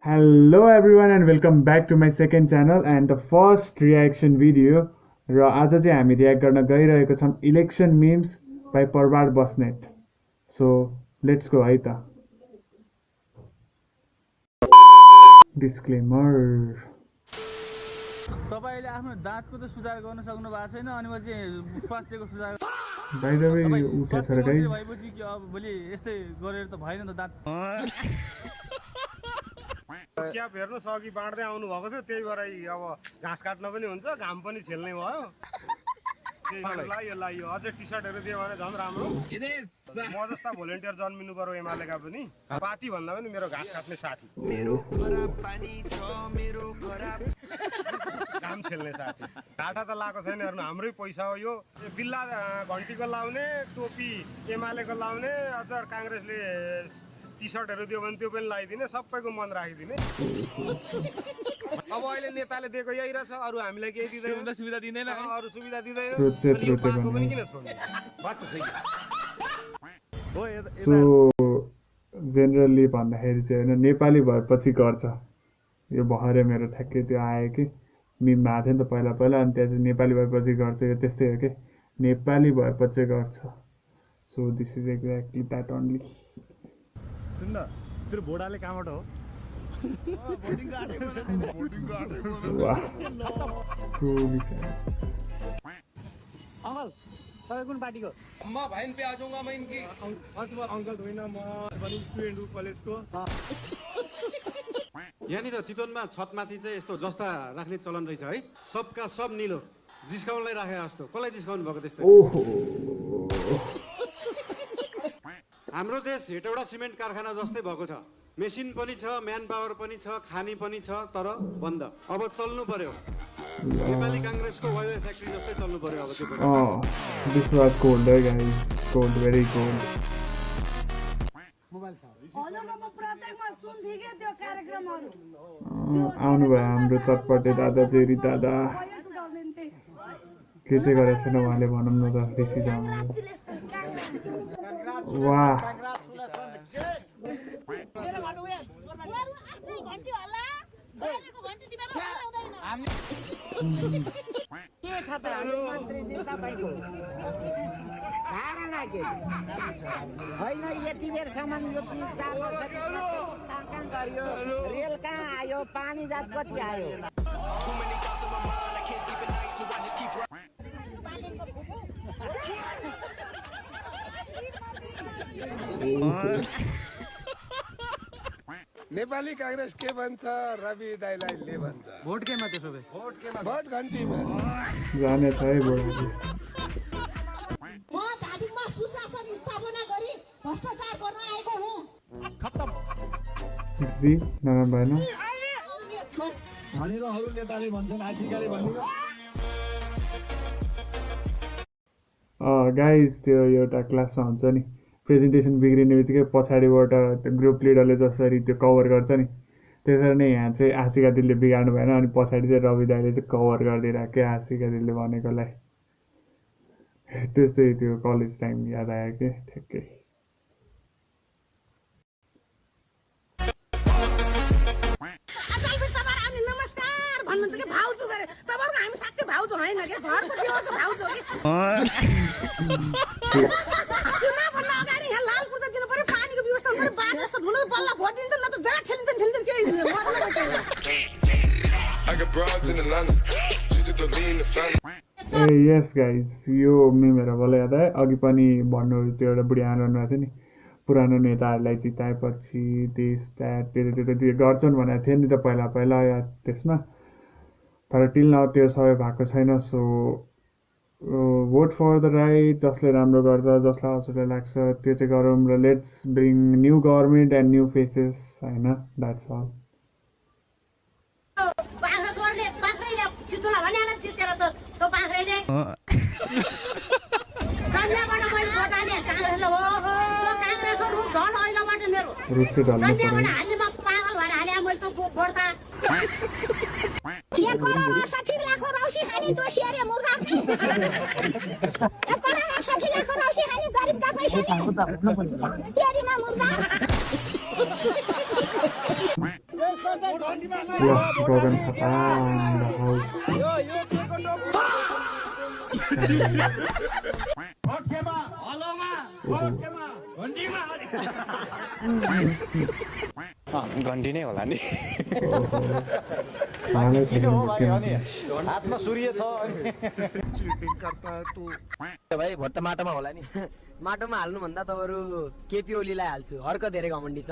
Hello everyone and welcome back to my second channel and the first reaction video र आज चाहिँ हामी react गर्न गइरहेको छौँ election memes by Prabhat Basnet so let's go है त डिस्क्लेमर तपाईले आफ्नो दाँतको त सुधार गर्न सक्नु भएको छैन अनि म चाहिँ स्वास्थ्यको सुधार बाइ द वे यो उठेछ र गाइस भएपछि कि अब भोलि यस्तै गरेर त भएन त दाँत क्याप हेर्नुहोस् अघि बाँड्दै आउनु भएको थियो त्यही भएर अब घाँस काट्न पनि हुन्छ घाम पनि झेल्ने भयो त्यही लाइयो लाइयो अझै टी सर्टहरू दियो भने झन् राम्रो म जस्ता भोलिन्टियर जन्मिनु पर्यो एमालेका पनि पार्टी भन्दा पनि मेरो घाँस काट्ने साथी घाम छेल्ने साथी घाटा त लगाएको छैन हेर्नु हाम्रै पैसा हो यो बिल्ला घन्टीको लाउने टोपी एमालेको लाउने अझ काङ्ग्रेसले टी सर्टहरू दियो भने त्यो पनि लगाइदिने सबैको मन राखिदिने अब अहिले नेताले दिएको यही रहेछ अरू हामीलाई केही दिँदैन सुविधा दिँदैन अरू सुविधा दिँदैन पनि किन छोड्ने बात त सही सो जेनरली भन्दाखेरि चाहिँ होइन नेपाली भएपछि गर्छ यो भरे मेरो ठ्याक्कै त्यो आयो कि मिम आएको थियो नि त पहिला पहिला अनि त्यहाँ चाहिँ नेपाली भएपछि गर्छ यो त्यस्तै हो कि नेपाली भएपछि गर्छ so this is exactly that only सुन्न तेरो भोडाले कहाँबाट हो अंकल तपाईँ कुन पार्टीको म भाइन पे आ जाऊंगा मैं इनकी अङ्कल होइन म पनि स्टुडेन्ट हो कलेजको यहाँनिर चितवनमा छतमाथि चाहिँ यस्तो जस्ता राख्ने चलन रहेछ है सबका सब निलो जिस्काउनलाई राखे जस्तो कसलाई जिस्काउनु भएको त्यस्तै हाम्रो देश हेटौडा सिमेन्ट कारखाना जस्तै भएको छ मेसिन पनि छ म्यान पावर पनि छ खानी पनि छ तर बन्द अब चल्नु पर्यो नेपाली काङ्ग्रेसको वाइवे फ्याक्ट्री जस्तै चल्नु पर्यो अब त्यो दिस वाज कोल्ड है guys cold very cold mobile छ आउनुभयो हाम्रो चटपटे दादा जेरी दादा के चाहिँ गरेको छैन उहाँले भनौँ न त बेसी जानु वाह के छ त मन्त्रीजी तपाईँको धारणा के होइन यति बेरसम्म यो 3-4 वर्षदेखि कहाँ कहाँ गरियो रेल कहाँ आयो पानी जात कति आयो नेपाली कांग्रेस के भन्छ रवि दाइलाई ले भन्छ भोट केमा त्यसो भए भोट घन्टीमा जाने छ है बोल्नु म धादिङमा सुशासन स्थापना गरी भ्रष्टाचार गर्न आएको हुँ खत्तम जी नराम्रो भएन भनेर अरू नेताले भन्छन् आशिकाले भन्नु गाइस त्यो एउटा क्लासमा हुन्छ नि प्रेजेन्टेसन बिग्रिने बित्तिकै पछाडिबाट त्यो ग्रुप लिडरले जसरी त्यो कभर गर्छ नि त्यसरी नै यहाँ चाहिँ आशिका दिदीले बिगार्नु भएन अनि पछाडि चाहिँ रवि दाइले चाहिँ कभर गरिदिरहेको क्या आशिका दिदीले भनेकोलाई त्यस्तै त्यो कलेज टाइम याद आयो कि ठ्याक्कै भन्नुहुन्छ कि भाउजू गरे तपाईहरुको हामी साथै भाउजू हैन के घरको देवरको भाउजू हो कि चुनाव भन्दा अगाडि यहाँ लाल पूजा दिनु पर्यो पानीको व्यवस्था गर्नु पर्यो बाटो जस्तो ढुलो बल्ल भोट दिन्छ न त जहाँ ठेलिन्छ केही हुँदैन ए यस गाइज यो मेमेरा बोला याद आयो अघि पनि भन्नु त्यो एउटा बुढी आन्दोलन भएको थियो नि पुरानो नेताहरूलाई जिताएपछि देश त्यो गर्छन् भनेको थियो नि त पहिला पहिला त्यसमा तर टिल नाउ त्यो सबै भएको छैन so vote for the right जसले राम्रो गर्छ जसलाई असुविधा लाग्छ त्यो चाहिँ गरौँ र let's bring new government and new faces होइन द्याट्स अल रुख चाहिँ ढल्नु पर्यो Gagan Thapa in the house. घन्टी नै होला नि मलाई किन हो भाइ थाहा अनि हातमा सूर्य छ भाइ भोट त माटोमा होला नि माटोमा हाल्नु भन्दा तपाईँहरू केपी ओलीलाई हाल्छु अर्को धेरै घमण्डी छ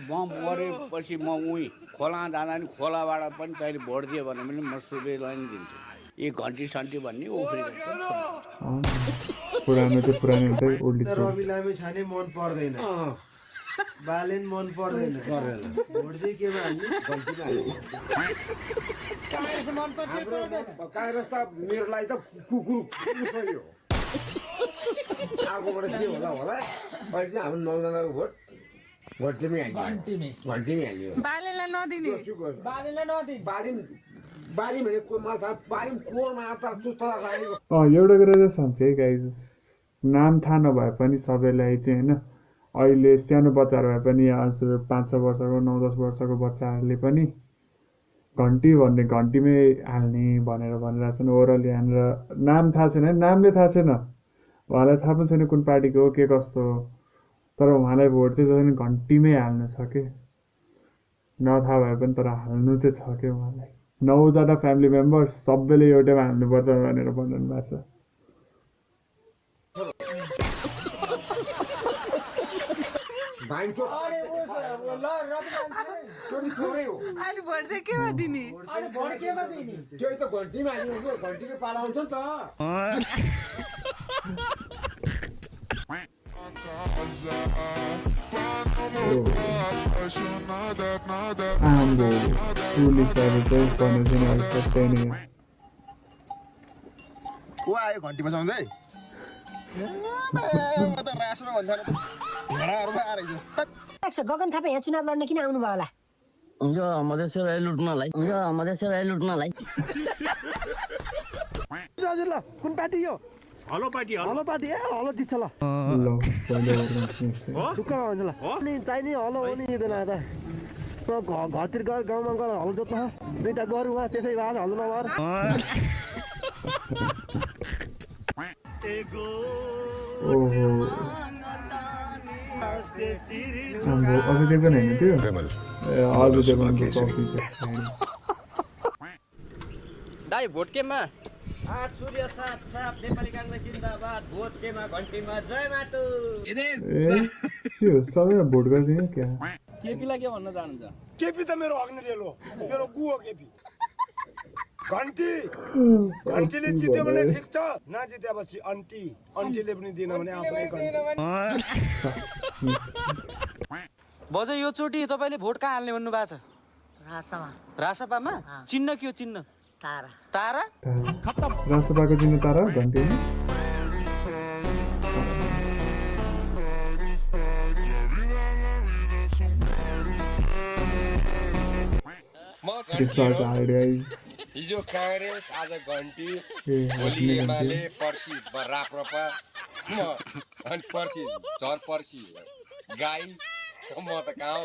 म मरेपछि म उही खोला जाँदा नि खोलाबाट पनि तैँले भोट दियो भने पनि म सूर्यलाई नि दिन्छु यी घन्टी सन्टी भन्ने उफ्रिन्छ पुरानो चाहिँ पुरानो हुन्छ ओल्ड रवि लामी छाने मन पर्दैन बालेन मन पर्दैन भोट चाहिँ केमा हाल्ने घन्टीमा काङ्ग्रेस त मेरो लागि त कुकुर यो आगोबाट के होला अहिले चाहिँ हाम्रो 9 जनाको भोट घन्टीमै हाल्यो बालेलाई नदिने बाली भनेको माछा बाली कोरमा आचार चुत्रा राखेको एउटा कुरा चाहिँ सन्च है गाइज नाम थाहा नभए पनि सबैलाई चाहिँ होइन अहिले सानो बच्चाहरू भए पनि 5-6 वर्षको 9-10 वर्षको बच्चाहरूले पनि घन्टी भन्ने घन्टीमै हाल्ने भनेर भनिरहेको छन् ओभरअल यहाँनिर नाम थाहा छैन नामले थाहा छैन उहाँलाई थाहा पनि छैन कुन पार्टीको हो के कस्तो हो तर उहाँलाई भोट चाहिँ जसरी घन्टीमै हाल्नु छ कि नथाहा भए पनि तर हाल्नु चाहिँ छ कि उहाँलाई 9 जना फ्यामिली मेम्बर्स सबैले एउटैमा हाल्नुपर्छ भनेर भन्नु भएको छ अहिले भोट चाहिँ केमा दिने त्यही त घन्टीमा हाल्नु घन्टीको पाला आउँछ नि त आम्बो पुलिसहरू चाहिँ भन्नु चाहिँ अहिले सबै नै को आयो घन्टी बजाउँदै गगन थापा यहाँ चुनाव लड्न किन आउनु भयो होला मधेसलाई लुट्नलाई हजुर ल कुन पार्टी यो हलो पार्टी ए हलो जित्छ ल ढुक्क हुन्छ ल अनि चाहिने हलो हो नि दिँदैन त घरतिर गएर गाउँमा गएर हलो जोत्न दुईटा गरौँ त्यसै भए हलो नभएर ओहो आम्बो अझै त्यो पनि होइन त्यो अझै त्यो पनि कफी दाइ भोट केमा 8 सूर्य 7 साप नेपाली कांग्रेस जिन्दाबाद भोट केमा घन्टीमा जय माटो ए के हो सबैलाई भोट गरिदिने क्या केपीलाई के भन्न चाहनुहुन्छ केपी त मेरो अग्नि रेल हो मेरो गु हो केपी घन्टीले जित्यो भने ठिक छ नजितेपछि अन्टीले पनि दिएन भने आफ्नै बजै यो चोटि तपाईँले भोट कहाँ हाल्ने भन्नु भएको छ रासपामा चिन्ह के हो चिन्ह तारा राष्ट्रपाको चिन्ह तारा घन्टी हिजो कांग्रेस आज घन्टी भोलि एमाले पर्सि राप्रपा अनि पर्सि झर पर्सि गाई म त कहाँ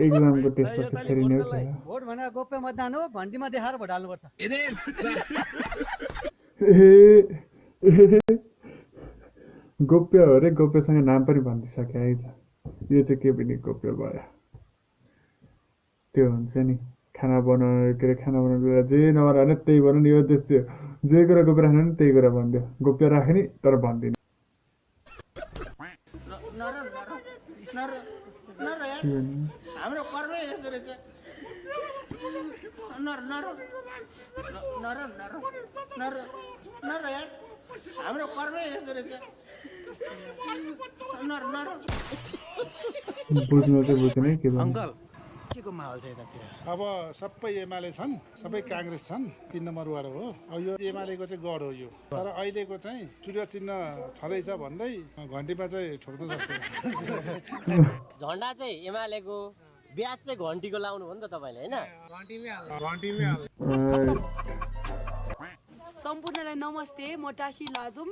एक्जामको टेस्ट फेरि नै भोट भनेर गोप्य मतदान हो घन्टीमा देखाएर भोट हाल्नुपर्छ गोप्य हो रे गोप्यसँग नाम पनि भनिदिइसके है त यो चाहिँ के पनि गोप्य भयो त्यो हुन्छ नि खाना बनाउनु के अरे खाना बनाउनु जे नभएर होइन त्यही बनाउनु यो त्यस्तो जे कुरा गोप्य राख्नु नि त्यही कुरा भनिदियो गोप्य राख्यो नि तर भन्दिनँ हाम्रो कर्मै यस्तो रहेछ हाम्रो कर्मै यस्तो रहेछ बुझ्नु चाहिँ बुझ्नु है के भन्नु केको माहौल छ यतातिर अब सबै एमाले छन् सबै काङ्ग्रेस छन् 3 नम्बर वार्ड हो अब यो एमालेको चाहिँ गढ हो यो तर अहिलेको चाहिँ सूर्य चिन्ह छँदैछ भन्दै घन्टीमा चाहिँ ठोक्छ जस्तो झन्डा चाहिँ एमालेको ब्याज चाहिँ घन्टीको लाउनु हो नि त तपाईँले होइन घन्टीमै सम्पूर्णलाई नमस्ते म टासी लाजुम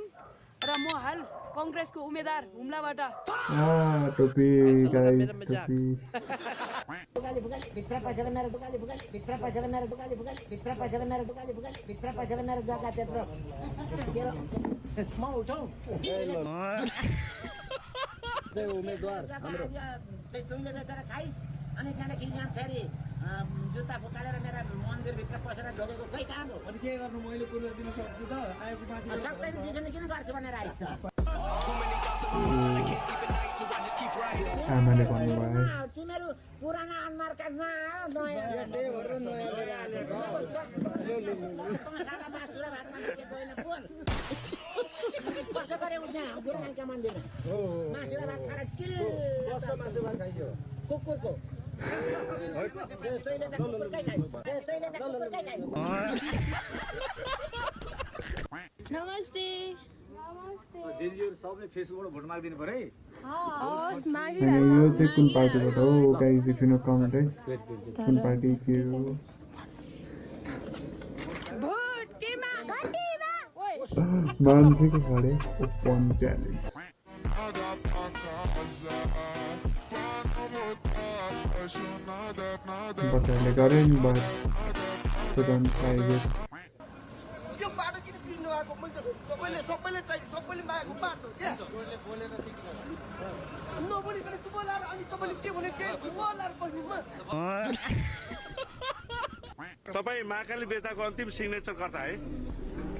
र र म हाल कङ्ग्रेसको उम्मेदवार हुम्लाबाट टोपी गाइस टोपी भित्र पसेर मेरो दुकाली फुकाली भित्र पसेर मेरो दुकाली फुकाली भित्र पसेर मेरो दुकाली फुकाली भित्र पसेर मेरो जग्गा त्यत्रो म उठौँ उम्मेदवार हाम्रो तुमले बेचेर खाइस् अनि त्यहाँदेखि यहाँ फेरि जुत्ता फुकालेर मेरा मन्दिरभित्र पसेर ढोकेको खोइ काम हो अनि के गर्नु मैले कुरो दिन सक्छु त आएको माथि सक्दैन किन गर्छु भनेर आइस् त आमाले भन्नुभयो तिमीहरू पुराना अनुहारका नआयो नयाँ कसो गरे उठ्ने गुरुआका मन्दिरमा मासु र भात खाएर किल कुकुरको तैँले त कुकुरकै खाइस् तैँले त कुकुरकै खाइस् नमस्ते जेन्जीहरु सबले फेसबुकबाट भोट माग्दिनु पर्यो है हवस् अनि यो चाहिँ कुन पार्टीबाट हो guys if you know comment है कुन पार्टी के हो भोट केमा घन्टीमा ओइ मान्छेको खडे ओपन च्यालेन्ज बच्चाहरूले गरे नि बट प्राइभेट यो बाटो किन बिग्नु भएको मैले सबैले चाहिँ सबैले मागेको बाटो क्या नबोलिकन चुप लाएर अनि तपाईँले के भने के चुप लाएर बस्नुमा तपाईँ महाकाली बेताको अन्तिम सिग्नेचर कर्ता है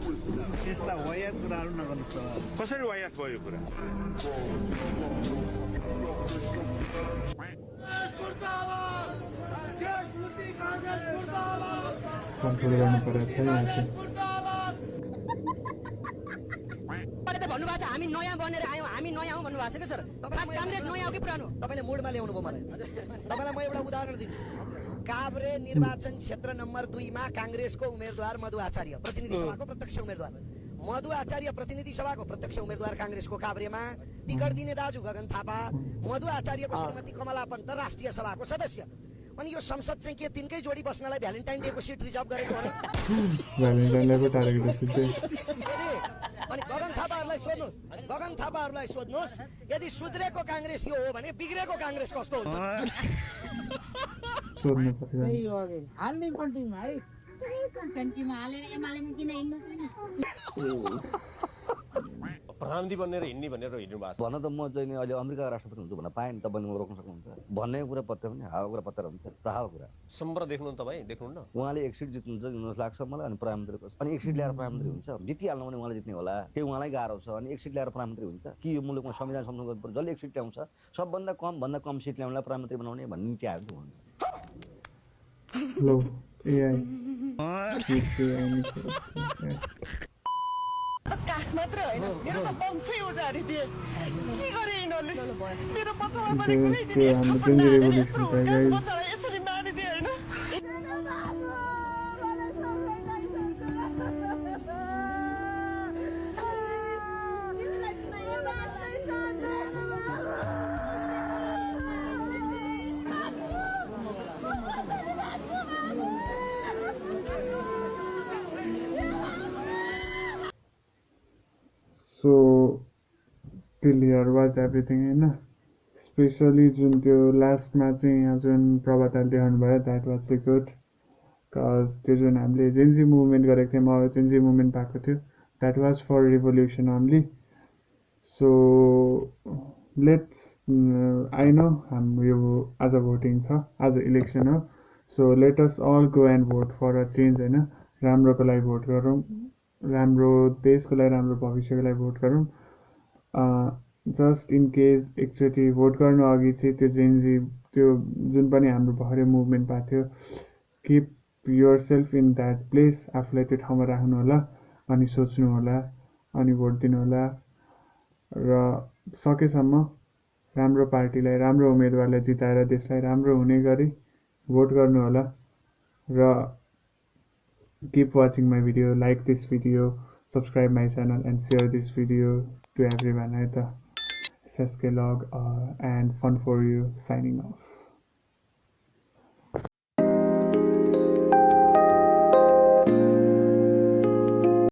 त्यसलाई वायात कुराहरू नगर्नुहोस् त कसरी वायात भयो यो कुरा कन्ट्रोल गर्नु पर्यो छ यहाँ चाहिँ भन्नुभएको छ हामी नयाँ बनेर आयौँ हामी नयाँ हौँ भन्नुभएको छ क्या सर तपाईँ काङ्ग्रेस नयाँ हो कि पुरानो तपाईँले मुडमा ल्याउनु भयो मलाई तपाईँलाई म एउटा उदाहरण दिन्छु काभ्रे निर्वाचन क्षेत्र नम्बर 2 मा काङ्ग्रेसको उम्मेदवार मधु आचार्य प्रतिनिधि सभाको प्रत्यक्ष उम्मेदवार मधु आचार्य प्रतिनिधि सभाको प्रत्यक्ष उम्मेदवार काङ्ग्रेसको काभ्रेमा टिकट दिने दाजु गगन थापा मधु आचार्यको श्रीमती कमला पन्त राष्ट्रिय सभाको सदस्य अनि यो संसद चाहिँ के तिनकै जोडी बस्नलाई भ्यालेन्टाइन डेको सिट रिजर्भ गरेको हो भ्यालेन्टाइनलाई पो टारेको जस्तो अनि गगन थापाहरूलाई सोध्नुहोस् यदि सुध्रेको काङ्ग्रेस यो हो भने बिग्रेको काङ्ग्रेस कस्तो हुन्छ सोध्नु पर्यो हाल्ने कन्ट्रीमा है कन्ट्रीमा हालेर एमालेमा किन हिँड्नु छैन प्रधानमन्त्री बनेर हिँड्ने भनेर हिँड्नु भएको छ भन त म चाहिँ नि अहिले अमेरिकाको राष्ट्रपति हुन्छु भनेर पाएँ नि तपाईँले म रोक्न सक्नुहुन्छ भन्ने कुरा पत्ता पनि हावा कुरा पत्ता हुन्छ ताहा कुरा सम्बर देख्नु तपाईँ देख्नुहुन्न उहाँले एक सिट जित्नुहुन्छ जस्तो लाग्छ मलाई अनि प्रधानमन्त्री कसो अनि एक सिट ल्याएर प्रधानमन्त्री हुन्छ जितिहाल्नु भने उहाँले जित्ने होला त्यो उहाँलाई गाह्रो छ अनि एक सिट ल्याएर प्रधानमन्त्री हुन्छ कि यो मुलुकमा संविधान संशोधन गर्नुपर्छ जसले एक सिट ल्याउँछ सबभन्दा कम सिट ल्याउनलाई प्रधानमन्त्री बनाउने भन्ने नीति आएको हुन्छ लो एआई काठ मात्र होइन मेरो त वंशै उजाडिदिए के गरे यिनीहरूले मेरो बच्चालाई पनि कुनै दिन यसरी मारिदिए होइन So till here was everything होइन स्पेसली जुन त्यो लास्टमा चाहिँ यहाँ जुन प्रभातले देखाउनु भयो द्याट वाज चाहिँ गुड कज त्यो जुन हामीले जेन्जी मुभमेन्ट गरेको थियौँ अब जेन्जी मुभमेन्ट भएको थियो that was for revolution only so let's I know हाम्रो यो आज भोटिङ छ आज इलेक्सन हो so let us all go and vote for a change होइन राम्रोको लागि भोट गरौँ राम्रो देशको लागि राम्रो भविष्यको लागि भोट गरौँ जस्ट इन केस एकचोटि भोट गर्नु अघि चाहिँ त्यो जेन्जी त्यो जुन पनि हाम्रो भर्खरै मुभमेन्ट भएको थियो keep your self in that place आफूलाई त्यो ठाउँमा राख्नु होला अनि सोच्नु होला अनि भोट दिनु होला र सकेसम्म राम्रो पार्टीलाई राम्रो उम्मेदवारलाई जिताएर देशलाई राम्रो हुने गरी भोट गर्नु होला र keep watching my video, like this video, subscribe my channel and share this video to everyone. SSK Log and Fun for You signing off.